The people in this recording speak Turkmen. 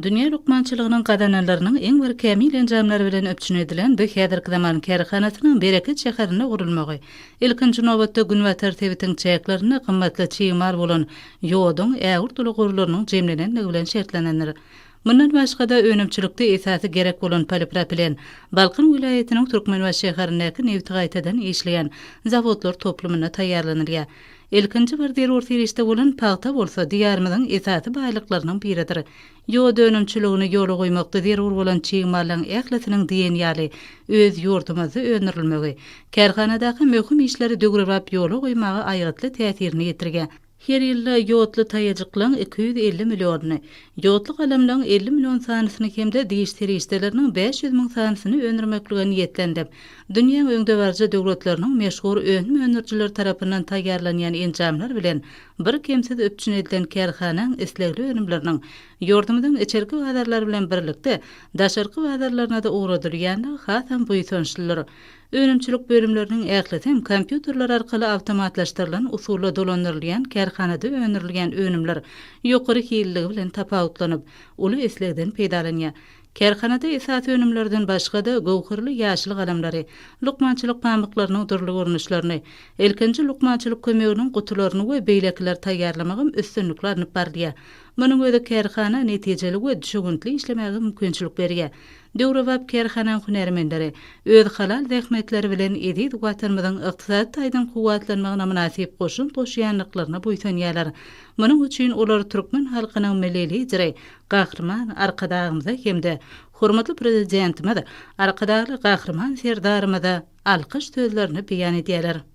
Dünýä lukmançylygynyň gazananlarynyň iň bir kämil enjamlary bilen üpjün edilen bu häzirki zaman kärhanasynyň Bereket şäherinde gurulmagy, ilkinji nobatda, günbatar sebitiň çäklerinde gymmatly çig mal bolan ýoduň ägirt uly gorlarynyň jemlenendigi bilen şertlenendir. Mundan başga-da, önümçilikde esasy gerek bolan polipropilen Balkan welaýatynyň Türkmenbaşy şäherindäki nebiti gaýtadan işleýän zawodlar toplumynda taýýarlanylýar. Ilkinji bir zerur serişde bolan pagta bolsa Diýarymyzyň esasy baýlyklarynyň biridir. Ýod önümçiligini ýola goýmakda zerur bolan çig mallaryň ählisiniň diýen ýaly öz ýurdumyzda öndürilmegi, kärhanadaky möhüm işleri döwrebap ýola goýmaga aýgytly täsirini ýetirýär. Her ýylda ýodly taýajyklaň 250 millionyny, ýodly galamlaň 50 million sanysyny hem-de diş serişdeleriniň 500 müň sanysyny öndürmeklige niýetlenilip, dünýäň öňdebaryjy döwletleriniň meşhur önüm öndürijileri tarapyndan taýýarlanýan enjamlar bilen birkemsiz üpjün edilen kärhanaň islegli önümleriniň ýurdumyzyň içerki bazarlary bilen birlikde, daşarky bazarlaryna-da ugradylýandygy hasam buýsançlydyr. Önümçilik bölümleriniň ählisi hem kompýuterler arkaly awtomatlaşdyrylan usulda dolandyrylýan kärhanada öndürilýän önümler ýokary hilliligi bilen tapawutlanyp, uly islegden peýdalanýar. Kärhanada esasy önümlerden başga-da, göwherli ýaşyl galamlary, lukmançylyk pamyklarynyň dürli görnüşlerini, ilkinji lukmançylyk kömeginiň gutularyny we beýlekileri taýýarlamagam üstünlikli alnyp barylýar. Munuň özi kärhana netijeli we düşewüntli işlemäge mümkinçilik berýär. Döwrebap kärhanaň hünärmenleri öz halal zähmetleri bilen eziz Watanymyzyň ykdysady taýdan kuwwatlanmagyna mynasyp goşant goşýandyklaryna buýsanýarlar. Munuň üçin olar türkmen halkynyň Milli Lideri Gahryman Arkadagymyza hem-de hormatly Prezidentimiz Arkadagly Gahryman Serdarymyza alkyş sözlerini beýan edýärler.